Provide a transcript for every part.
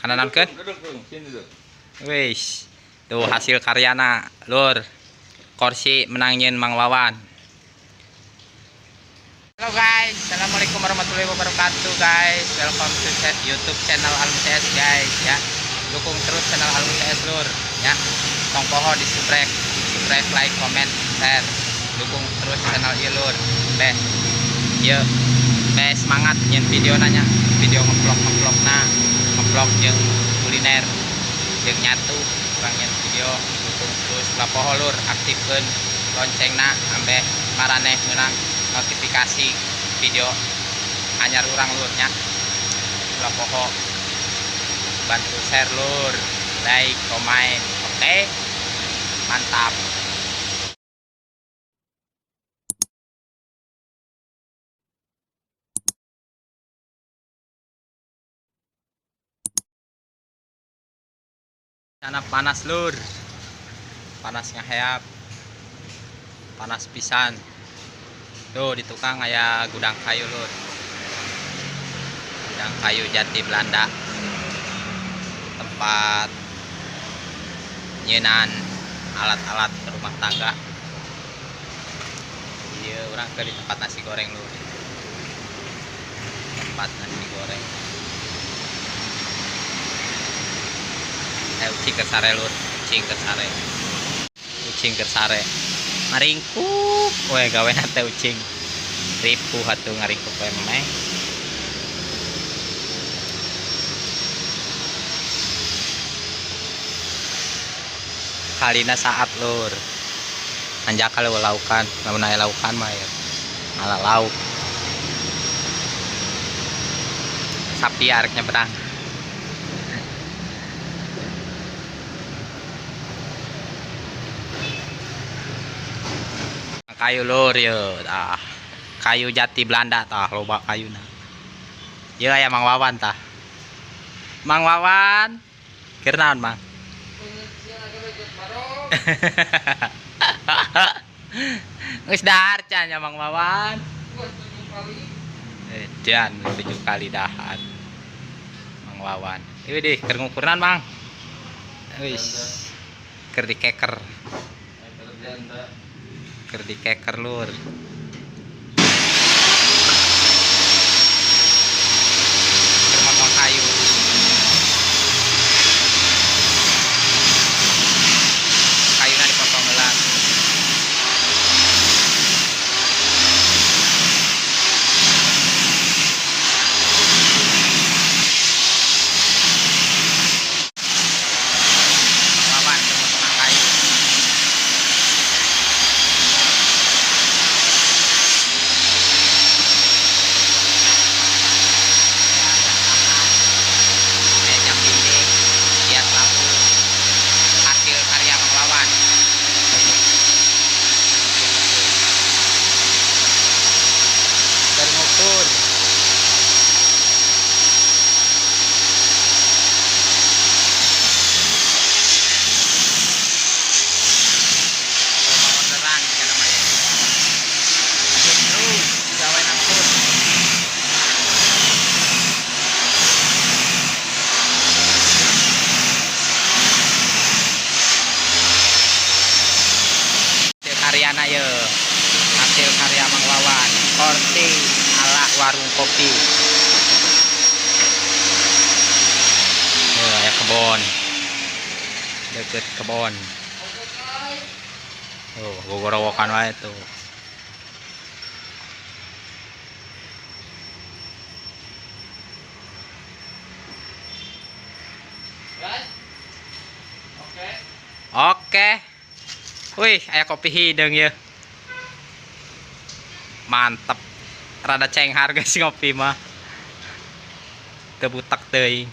Kana naonkeun? Duduk, duduk, sini duduk. Wis. Tuh hasil karyana, lur. Kursi menang nyieun Mang Wawan. Halo guys, assalamualaikum warahmatullahi wabarakatuh guys. Welcome to YouTube channel Alum CS guys ya. Dukung terus channel Alum CS lur ya. Tong poho di subscribe, subscribe, like, comment, share. Dukung terus channel ieu lur. Beh. Yuk, beh semangat nyieun video nanya, video ngevlog ngevlog na, ngevlog jeung kuliner, jeung nyatu urang nyieun video, dukung terus ulah poho lur, aktifkeun loncengna ambeh maraneh meunang notifikasi video anyar urang lur nya. Ulah poho bantu share lur, like, komen, oke? Mantap. Sana panas lur, panas ngaheap, panas pisan. Tuh di tukang aya gudang kayu lur, gudang kayu jati Belanda, tempat nyieunan alat-alat rumah tangga. Iya, urang ke di tempat nasi goreng lur, tempat nasi goreng. Ucing keur sare lur, ucing keur sare, ucing keur sare, ngaringkuk we gawena teh ucing, ripuh atuh ngaringkuk we meh. Kalina saat lur, anjak kalau laukan, lamun aya laukan mah ya, ala lauk. Sapi arek nyebrang. Kayu lur ye, tah. Kayu jati Belanda tah, loba kayuna. Ieu aya Mang Wawan tah. Mang Wawan, keur naon Mang? Geus dahar can nya Mang Wawan. Edan 7 kali dahar. Mang Wawan. Ieu deh keur ngukurnan Mang. Wis. Keur dikeker. Keur dikeker lur. Keur motong kayu. Kayuna dipotong heula. Lawan keur motongan kayu. Kayak jam dinding, hias lampu, hasil karya Mang Wawan. Keur ngukur. Loba orderan jigana mah ye. Lanjut terus gawe nangkur. Hasil karyana ye, hasil karya Mang Wawan, kursi ala warung kopi. Ye, aya kebon, deket kebon. Tuh, gogorowokan wae tuh. Guys. Oke. Oke. Wih, aya kopi hideung ye. Mantep. Rada cenghar guys ngopi mah. Teu butek teuing.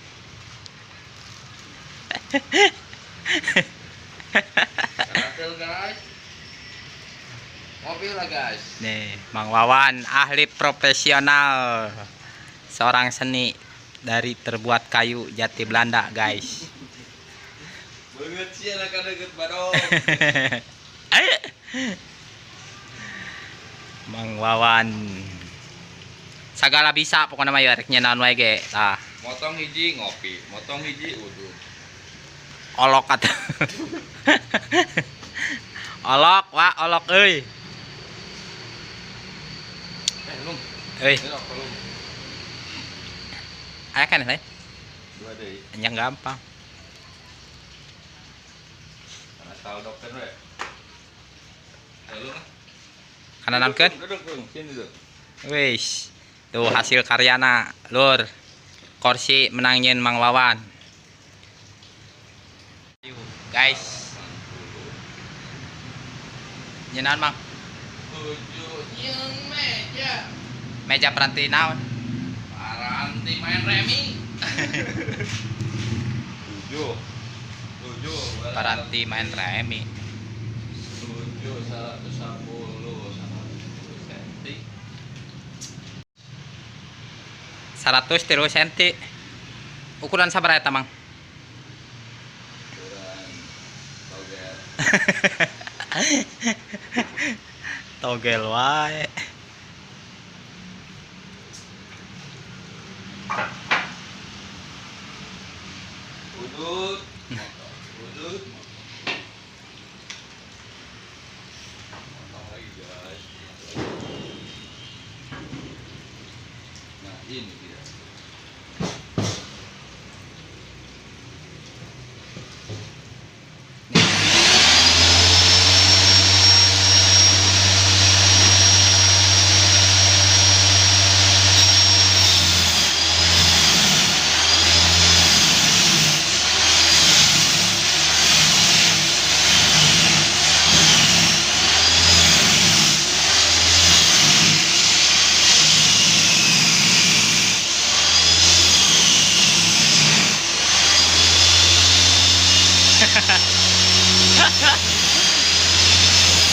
Hasil guys. Mobil lah guys. Nih, Mang Wawan ahli profesional. Seorang seni dari terbuat kayu jati Belanda guys. Banget sih anak deket badog. Mang Wawan. Sagala bisa pokoknya mah ya rek nyeun naon wae ge. Tah. Motong hiji ngopi, motong hiji udud. Olok atuh. Olok, Wak, olok euy. Lung. Euy, Ini rokok lung. Aya kan lain? Dua deui. Yang gampang. Karena tahu dokter we. Lalu ah. Kana naonkeun? Duduk, duduk, sini duduk. Wis. Tuh hasil karyana, Lur. Kursi menangin Mang Wawan. Yuk, guys. Nyeun Mang? Tujuh nyeun meja. Meja peranti naon? Paranti main remi. 7. 7. Paranti main remi. 7 110 100 senti. 103 senti. Ukuran sabaraha eta, Mang? Ukuran togel. Togel wae. Udut. Motong. Udut. Motong. Motong lagi, guys. Nah, ini dia.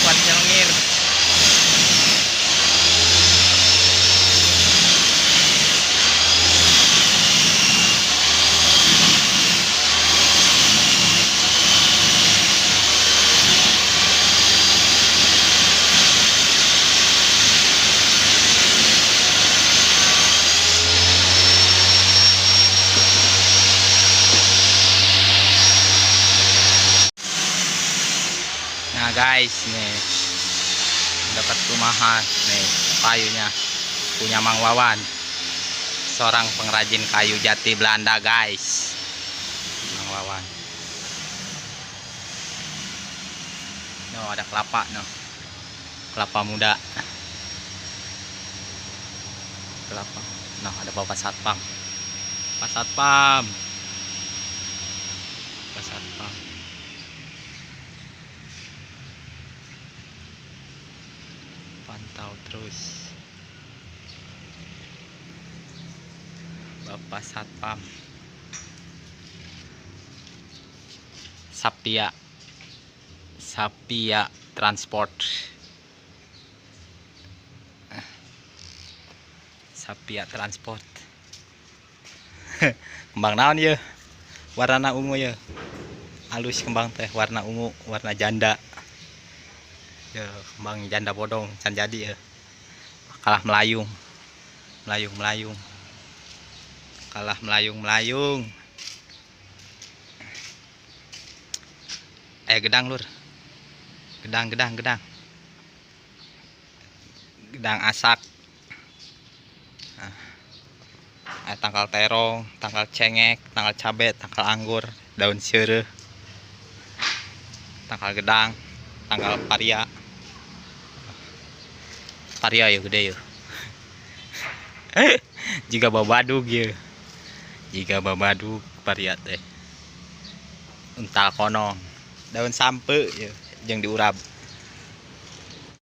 Kuat nyelengir. Nah guys, nih dapat rumahan nih kayunya punya Mang Wawan, seorang pengrajin kayu jati Belanda guys, Mang Wawan. No ada kelapa, no kelapa muda, kelapa. Nah ada bapak satpam, pak satpam, pak satpam. Pantau terus Bapak Satpam Sapia, Sapia Transport, Sapia Transport. Kembang naon ya, warna ungu ya, halus kembang teh warna ungu, warna janda ya, kembang janda bodong can jadi ya, kalah melayung melayung melayung, kalah melayung melayung. Gedang lur, gedang gedang gedang gedang asak. Nah, tangkal terong, tangkal cengek, tangkal cabe, tangkal anggur, daun seureuh, tangkal gedang, tangkal paria. Paria ya gede ya. Jika babadug ya, jika babadug paria teh. Untal konong, daun sampe ya, jeung diurab.